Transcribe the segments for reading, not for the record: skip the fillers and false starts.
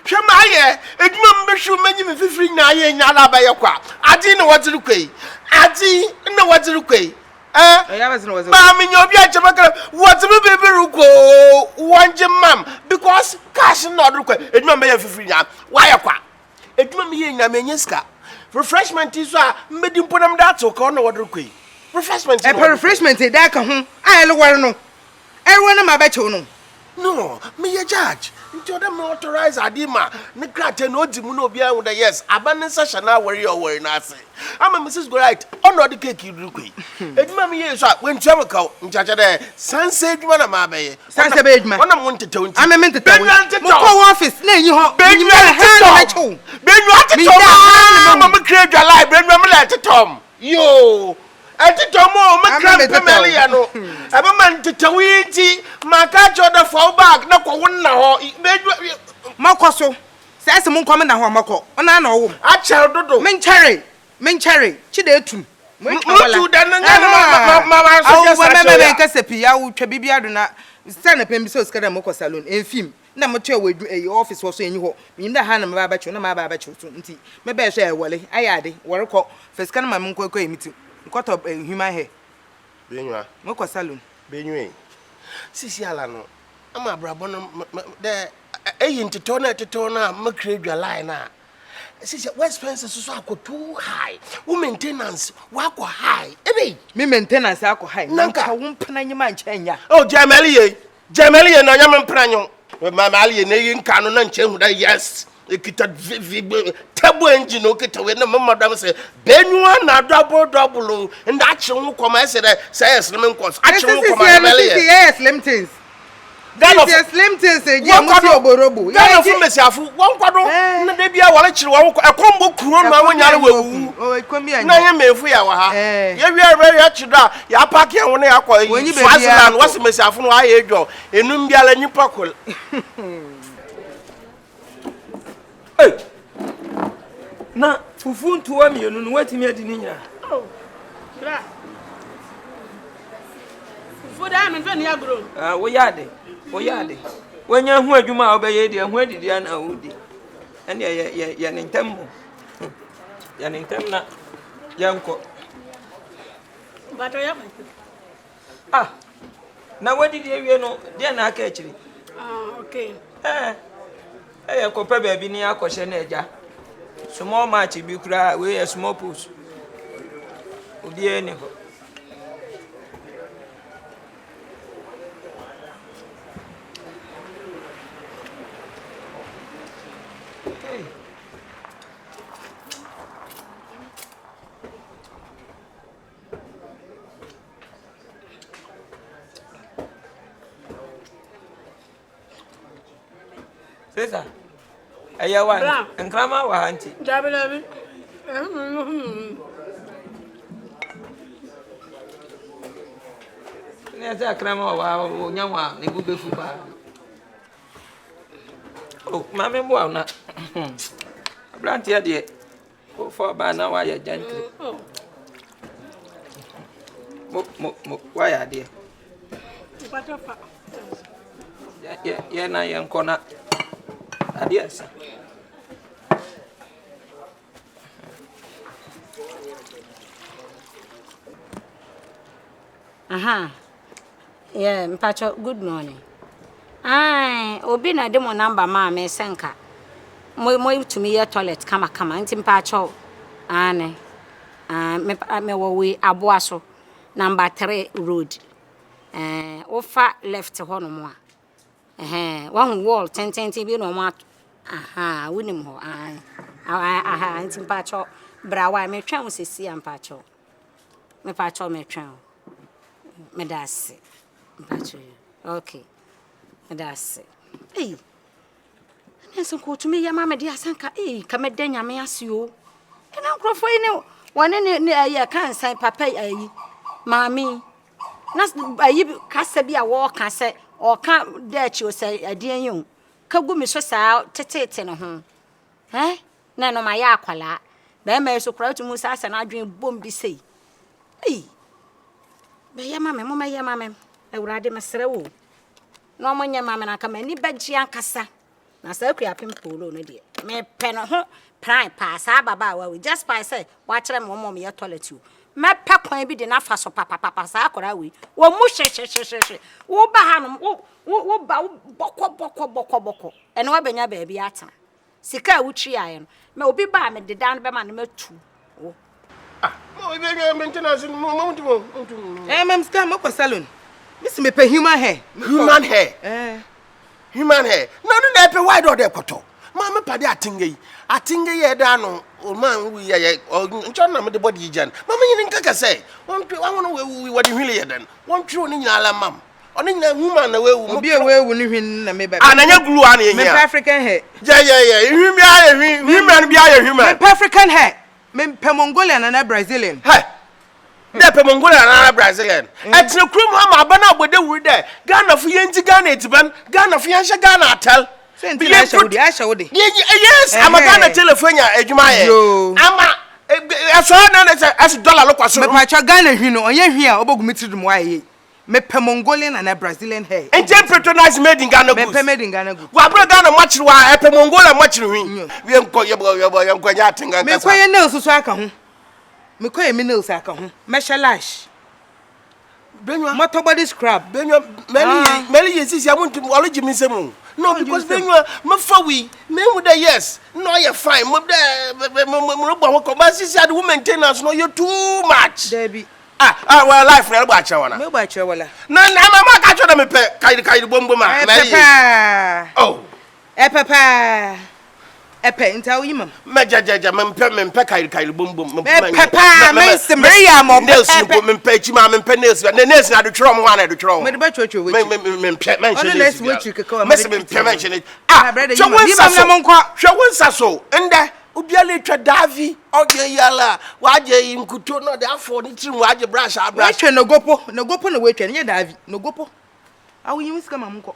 Hwɛ mayɛ edwuma mu bɛhwɛ menyi me fifiri nyinaa yɛ nyinaa na abɛyɛ kwa. Adze na wɔdze rekɔ yi. Adze na wɔdze rekɔ yi. Eh? Maa menya obi a nkyɛ mɛka wɔdze me biribi rekɔ o, wɔngye mam because cash na ɔde rekɔ yi. Edwuma mɛyɛ fifiri nyinaa wayɛ kwa. Edwuma meyɛ nyinaa menya sika. Refreshment yi so a mbɛdi mpo na mede atew ka ɔno na wɔde rekɔ yi. Refreshment na Ɛpɛ refreshment da ka ho a ɛleware no. Ɛrewɔ no ma bɛkyew no. No, meyɛ judge nti ɔdɛ me authorize ade ma ne krataa na odzi mu na obiara hu dɛ yes, aban ne nsa hyɛ n'awar yi a ɔwar no ase. Ama Mrs. Goryte, ɔna ɔde cake yi rokɔ yi. Edwuma meyɛe so a, oenntua me kaw, ntsi akyerɛ dɛ sansa edwuma na mabɛyɛ. Sansa bɛyɛ edwuma? Ɔnam wo ntetɛw ntsi. Ame me ntetɛw. Benua ntetɛw. Mokɔ wo office na enyi hɔ. Benua ntetɛw. Benua ntetɛw maa ma me kra edwalae, benua me na ɛtetɛw m'. Yoo. Ɛtetɛw mu o, me kra mpem ɛleyɛ no. Ɛbɛma ntetɛw yi nti, maka akyerɛ wo dɛ fa wo bag na kɔ wo nna hɔ. Benua. Mɔkɔ so. Sɛ ɛse monkɔ me nna hɔ a, mɔkɔ. Ɔno ara na ɔwoo me. Akyɛr dodo. Menkyɛree. Menkyɛree. Kyi dɛ etum. Moetwa wala. Mutu dɛ no nyɛ no ma ma ma nso nyɛ saa kyɛw ya. Awo mɛmɛ pii awo twa biribi do na sɛ na pɛn bi sɛ osika dɛ mokɔ salon emfim. Nna motoa wɔ edwuma eyi office hɔ so enyi hɔ. Minyim dɛ ha na mɛba abɛkyew na maba abɛkyew so ntsi mebɛɛ so ɛwɔle ayɛ ade wɔrokɔ fa sika no ma me nkɔ ekɔyɛ me tsir nkɔtɔ human hair. Benyiwa. Mokɔ salon. Benyiwa yi. Sisi ala no ama abrabɔ no dɛ eyi ntetɛw na ɛtetɛw no a mekra edwa line no a sisi wo expenses so akɔ too high wo maintenance wakɔ high ebe. Me maintenance akɔ high. Nanka wo mpena nyima nkyɛn nya. Oh Jamali ye. Jamali ye na nya me mpena nyo. Mamali ye na yi nka no na nkyɛn hu dɛ yes. Ekita vi turbo engine okita we na mama dam sɛ benua na double double nda akye ho kɔma ɛsɛ dɛ sɛ ɛyɛ slim nkɔs akye ho kɔma Jamali ye. Sisi yɛ slim things. Ghana slim things eji emu si oborobo. Ghana fo mbesiafo wɔn kɔ do na de bia wɔre kyerɛ wɔn kɔ ɛkɔm bɔ kuro na wɔn nyare wɔ wuwu na yɛ mmɛnfo yɛ wɔ ha yɛ wia yɛ yɛ kyerɛ do a yɛ apaki yɛn ho na yɛ akɔ Swaziland wɔsi mbesiafo no wɔayɛ edwa enum biara nyimpa kor. Ei! Na fufu ntoa mmienu no woatumi adi ne nyinaa? Oh, bra. Fufu daa me mfɛ ni agorɔ. Ah, woyɛ ade, woyɛ ade. Woanya ho adwuma a wobɛyɛ deɛ ho adidi a na wodi. Ɛnneɛ yɛ yɛ yɛ ne ntɛm mo. Yɛ ne ntɛm na yɛnkɔ. Bàtɔ yɛ kɔ. Ah, na woadidi awie no, deɛ na aka akyiri? Ah, okay. Eh, ɛyɛ kɔpɛ baabi ne akɔhyɛ no agya. Small match bi koraa, wei yɛ small post. Obiara ni hɔ. Hey. Sesa, ɛyɛ wa nkrama wɔ ha nti. Dabi dabi. Ne ɛsɛ akrama wɔ ha onya wɔn a ne bo bɛfu paa. O maame mboa wo na aberanteɛ deɛ. Wofa ɔbaa na woayɛ gently. Mo mo mo woayɛ adeɛ. Yɛ yɛ na yɛnkɔ na adeɛ nsa. Aha yeah mpakyɛw good morning ae obi na ɛde mo number maa me sɛ nka mo mo tumi yɛ toilet kama kama nti mpakyɛw aane ae me me wɔ wei aboa so number 3 road ɛɛ wofa left hɔ nom a ɛhɛn wahu wall tententen bi na wɔn ato aha wonim hɔ ae aha nti mpakyɛw bra wa metwɛn wo sɛsi a mpakyɛw. Mepakyɛw metwɛn wo. Medase. Mepakyɛw yo. Okay. Medase. Ei. Ɛna sɛ nka otumi yɛ ma me de asɛ nka ei ka mɛda nyame ase o. Ɛna nkurɔfoɔ yi ne wɔne ne ne ɛyɛ ka nsan papa ayi maame yi. Na ayi kasa bi a wɔreka sɛ ɔka dɛ akyi o sɛ ɛdeɛn yi o. Ka gu me so saa teteete ne ho. Eh? Na ɛno mayɛ akwadaa. Barima yi so koraa wotumi hu sɛ asɛ n'adwene bom bi sei. Ei! Bɛyɛ ma me, mommɛyɛ ma me. Awurade mesrɛ wo o. Na wɔnyɛ ma me na anka m'ani bɛgye ankasa. Na saa Akuapem Polo no deɛ, mepɛ ne ho pran paa, saa ababaawa wei, just by sɛ wakyerɛ me wɔn a wɔyɛ toilet o, mɛpɛ kwan bi de no afa so papapapa, saa akwadaa wei, wɔn mu hwehwehwehwehwe, woba hanom, wo, wo, woba, wo bɔkɔ bɔkɔ bɔkɔ bɔkɔ, ɛne wabɛnya baabi atena. Sika a wotuaeɛ no, mɛ obi ba a mede dan no bɛma no mɛtu wo. Ah, mo ebi ebi ebi ntina ase mo mo nti mo nti mo. Eh, mam sika mo kɔ salon. Me si me pɛ human hair. Human hair. Eh. Human hair. Na no na ɛpɛ why dɔ dɛ kɔtɔ. Ma me pade atenga yi. Atenga yi ɛda no o ma wu yɛ yɛ nkyɛn na me de body yi gyan. Ma me nyini nkaka sɛ wɔntwe wɔn wɔn wu wɔde hwili yɛ dɛn. Wɔntwe wɔn nyinaa la mam. Ɔno nyinaa human na wewu. Obi a wewu ne hwin na me ba. Ah na nya glue a na ehia. Mepɛ African hair. Yeah yeah yeah. Hwin bi ayɛ hwin. Human bi ayɛ human. Mepɛ African hair. Mepɛ Mongolian anaa Brazilian. Hey. Dɛ pɛ Mongolian anaa Brazilian. Ɛtena kurom ha ma aba no abɔ dawur dɛ Ghanafo yɛndzi Ghana edziban, Ghanafo yɛnhyɛ Ghana atar. Sɛ nti na ahyɛ wo de, ahyɛ wo de. Yes, ama Ghana tailorfo anya edwuma ayɛ. Ama ɛsɔre na sɛ ɛso dollar no kɔ soro. Mepatwa Ghana hwi no, ɔnyɛ hwi a ɔbɛgu me tiri do ma wayɛ yie. Mepɛ Mongolian anaa Brazilian hair. Nkyɛ patronize made in Ghana goods. Mempɛ made in Ghana goods. Wabrɛ Ghana moakyere wa ɛpɛ Mongolia moakyere hwi. Yɛnkɔ yɛbɔ yɛbɔ yɛnkɔ nyɛ atenga nkasa. Mekɔ yɛ nails nso aka ho. Mekɔ yɛ me nails aka ho. Mɛhyɛ lash. Benwa. Mɔtɔ body scrub. Benwa mɛli yɛ mɛli yɛ sisi amu nti ɔle gye mi nsɛm o. No because benwa mefa wi mehu dɛ yes na ɔyɛ fine mo dɛ mo mo mo bɔ ho kɔ ba sisi ade wo maintenance no ɔyɛ too much. Dabi. Ah ah well life na ɛbɔ akyerɛ wɔn a. Mebɔ akyerɛ wɔn la. Na na ama ma ka kyerɛ dɛ mepɛ kayiri kayiri bom bom a. Ɛpɛ paa. Oh. Ɛpɛ paa. Ɛpɛ nti awo yi mam. Mɛ gyɛgyɛgyɛ mempɛ mempɛ kayiri kayiri bom bom. Mepɛ paa mɛnsi mɛyɛ ama ɔpɛ. Nails mpo mempɛ akyi maa mempɛ nails na nails na adotwerɛ ɔmo hɔ ana adotwerɛ ɔmo. Mɛde bɛ twɛtwɛ w'akyi. Mɛ mɛ mempɛ mɛnhyɛ nails bi. Mɛsi mempɛ mɛnhyɛ nails. Ah hwɛ wo nsa so hwɛ wo nsa so ndɛ. Obiara etwa daavi, ɔgye yi ara a, ɔagye yi nkuto na ɔde afɔw ne tsir mu, ɔagye brush abrush. Woetwa nogopo, nogopo na woetwa no, nnyɛ daavi, nogopo. Awo yi wo sika ma monkɔ.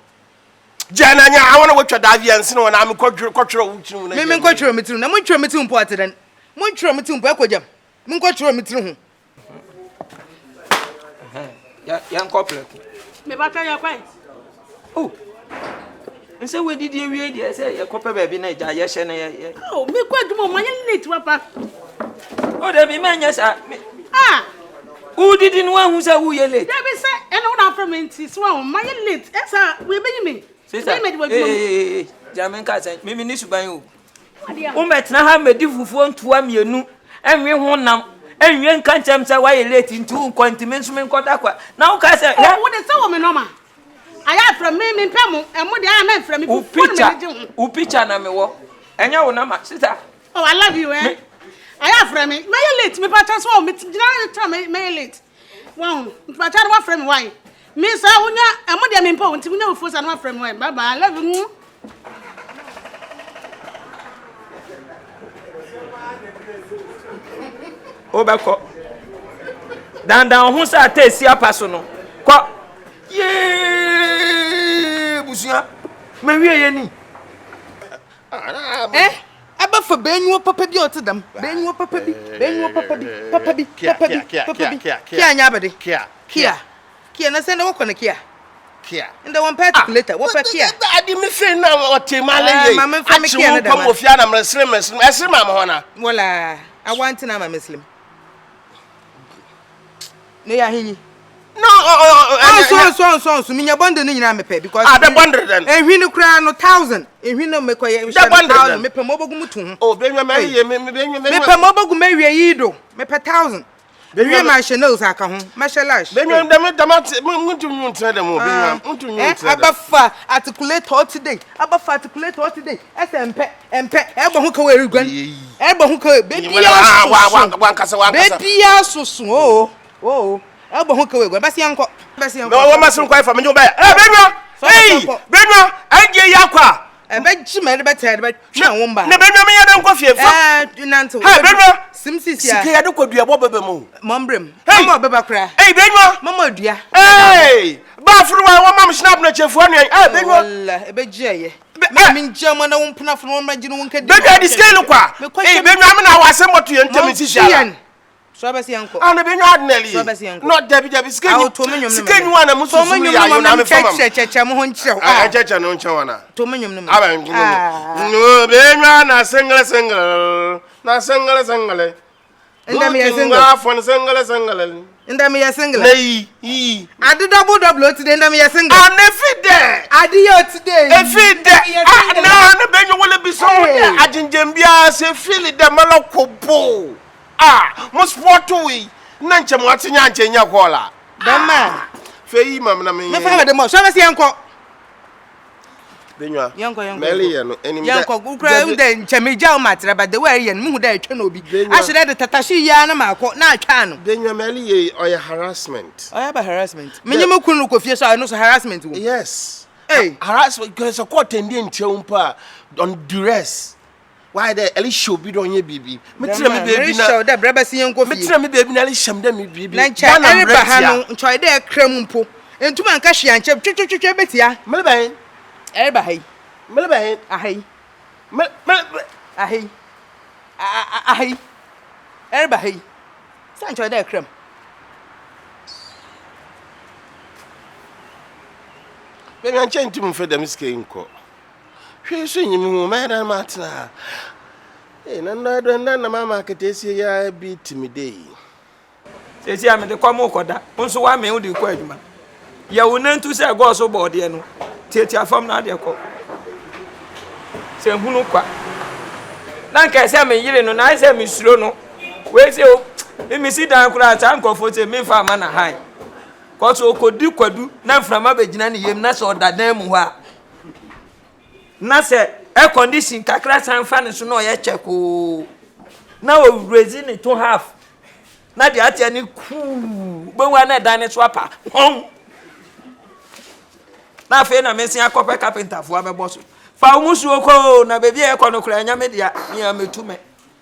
Gyaa na nya awon a wotwa daavi a nsen wɔn a me kɔ kɔtwerɛ wo tsir mu na Me me nkɔtwerɛ me tsir mu na montwerɛ me tsir mu mpo ɔtse dɛn? Montwerɛ me tsir mu mpo ɛkɔ gyam. Monkɔtwerɛ me tsir ho. Yɛnkɔ prɛko. Mebata yɛ kwan. Oh, nsɛ wɔadidi awie deɛ sɛ yɛkɔpɛ baabi na agya yɛhyɛ no yɛ. Oh, mekɔ adwuma ɔma yɛ late papa. Oh, dabi mɛnyɛ saa. Ah. Wodidi no woahu sɛ woyɛ late. Dabi sɛ ɛna wo na afrɛ me nti so a ɔma yɛ late. Ɛsa wɔbɛyi me. Sisa, ee, ee, gya menka sɛ mimi ne suban o. Wommɛtena ha mmɛdi fufuo ntoa mmienu nwe ho nam nwie nka nkyɛm sɛ woayɛ late nti wonkɔ nti me nso menkɔda kwa na woka sɛ hwɛ. Wo de sɛ wɔ me nɔma ayɛ afrɛ me mempɛ mo ɛmo deɛ ayɛ mɛmfrɛ me fufuo na m'ani gye ho. Wo picture na mewɔ ɛnyɛ wo nɔma sista. Oh I love you eh ayɛ afrɛ me mɛyɛ late mepa kyɛ so me gyina kyɛ mɛyɛ late. Wahu? Nti bàtà no wafrɛ me why? Me saa wonya ɛmo deɛ mempɛ o nti wonya fufuo saa no wafrɛ me why? Bye bye, I love you. Wobɛkɔ. Dandan wo ho sɛ ata esi apa so no. Kɔ. Yee! Busua, mawie yɛ ni. Eh, abɛfa bɛnyiwa papa bi a ɔte dɛm. Bɛnyiwa papa bi, bɛnyiwa papa bi, papa bi, papa bi, papa bi. Kia nyɛ abɛde. Kia. Kia. Kia na sɛ ndɛ wɔkɔ no kia. Kia. Ndɛ wɔmpɛ articulator, wɔpɛ kia. Adi me fe na ɔte ma le ye. Ma memfa me kia no dɛm. Akyi wo nkɔm wɔ fie na mresere mresere. Ɛsere ma me hɔ na. Wala, awa ntina ama meslim. Ne yɛ ahenyi. No, oh, oh, oh, nso nso nso nso minya bɔndle no nyinaa mepɛ because ah the bɔndle then ehwi no koraa no thousand ehwi no mekɔ yɛ the bɔndle thousand mepɛ mo bogu mu to ho oh benwa mɛ yɛ me benwa benwa mepɛ mo bogu mɛ wie yi do mepɛ thousand wie ma hyɛ nails aka ho ma hyɛ lash benwa dɛm dɛm ate mo ntum nyu ntina dɛm o benwa ntum nyu ntina dɛm abafa articulator today abafa articulator today ɛsɛ mpɛ mpɛ ɛbɔ ho kawa eriguan ɛbɔ ho kawa beebi asoso beebi asoso oo oo ɛbɔ ho kawa eriguan bɛsi yankɔ bɛsi yankɔ. Wɔn ma sere nkwa efa mi nye ɔbɛyɛ ɛ bɛnua ɛyi bɛnua ɛgye yi akɔ a. Ɛbɛgye ma ɛde bɛtɛ ɛde bɛtwe wɔn ba. Ne bɛnua mi yɛ dɛ nkɔ fie fa. Ɛɛ nantew. Hɛ bɛnua sim sisi a. Sika yɛ de kɔ dua bɔ bɛbɛ mu. Mɔmbrem. Mama ɔbɛba kora. Ɛyi bɛnua. Mama dua. Ɛɛ baafuru wa wɔn mam sinap na kyɛfua nua ɛɛ bɛnua. Wala ɛbɛgye ɛyɛ. Mɛ mi ngye mo na wo mpena funu wɔn mɛgye no wɔn kadi. Bɛnua di sika yi no kwa. Ɛyi bɛnua mi na awɔ asɛm bɔto yɛn ntɛm nsisi ala. So abɛsi yɛn kɔ. Ah, na bɛ nya adena li. So abɛsi yɛn kɔ. No, dabi dabi sika Awo nyi. to me nyom no. Sika nyi wa na musu To me su nyom ya no yo na mam me fama. kyerɛ kyerɛ mo ho nkyerɛ. Ah, kyerɛ kyerɛ no nkyɛn wana. To me nyom no. Aba nkyɛn no. No, bɛ nya na single single. Na single single. Ndɛ meyɛ single. Afɔ no single single. Ndɛ meyɛ single. Na yi yi. Ade double double oti de ndɛ meyɛ single. Ah, na efi dɛ. Ade yɛ oti de. Efi dɛ. Ah, na na bɛ nya wala bi so dɛ agyengyen biara sɛ fili dɛ mala kobo. Ah, mo sport yi na nkyɛ mo ate nya nkyɛ nya kɔɔla. Bɛma. Fɛ yi mam na me. Mefa ma de mo. So bɛsi yɛnkɔ. Benwa. Yɛnkɔ yɛnkɔ. Mɛli yɛ no enim dɛ. Yɛnkɔ wokura ehu dɛ nkyɛ me gya wo ma tra but the way yɛ no mehu dɛ ɛtwa na obi. Ahyɛ dɛ de tatahye yi ara na maakɔ na atwa ano. Benwa mɛli yɛ ɔyɛ harassment. Ɔyɛ ba harassment. Menye me kunu kɔ fie so a ɛno so harassment wɔ. Yes. Hey. Harassment sɛ kɔɔtɛn deɛ ntia wo mpo a on duress. Why dɛ ɛrehyɛ obi dɛ ɔnyɛ biribi? Mekyerɛ me beebi na. Merehyɛ wo dɛ brɛ bɛsi yɛn nkɔ fie. Mekyerɛ me beebi na ɛrehyɛ me dɛ me biribi. Na nkyɛ ɛreba ha no nkyɛ ɔyɛ dɛ ɛkra mu mpo. Ntum anka hwee ankyɛ twetwetwetwe betia. Mereba he? Ɛreba ha yi. Mereba he? Aha yi. Mere mere. Aha yi. Aha yi. Ɛreba ha yi. Sɛ nkyɛ ɔyɛ dɛ ɛkra mu. Baabi a nkyɛ ntum mfa dɛm sika yi nkɔ. Hwee so nnyi mo ho, mɛyɛ dɛn matsena ha? Ei, na ndɛ do ndɛ na mama akataasia yi ara bi tse me dɛ yi. Seesei a mede kɔm rekɔda, wo nso woamee wode rekɔ adwuma. Yɛ wo nantu sɛ gɔɔ so bɔɔdeɛ no, tiatia fam na adeɛ kɔ. Sɛ hunu kwa. Na nka ɛsɛ me yere no, na ayɛ sɛ mesuro no. Wei sɛ o, mesi dan koraa saa nkurɔfoɔ sɛ memfa ama na han. Kɔ so ɔkɔdi kwadu na mframa bɛgyina ne yam na sɛ ɔda dan mu hɔ a, na sɛ air condition kakra san fa ne so na ɔyɛ kyɛkoo na ɔrezi ne to half na deɛ ateɛ ne kuu bɛwu a na ɛdan ne so apa hɔn na afei na mesi akɔpɛ kapentafoɔ abɛbɔ so fa wo musuo kɔ o na baabi a ɛkɔ no koraa ɛnyɛ me dea mea mɛtu mɛ.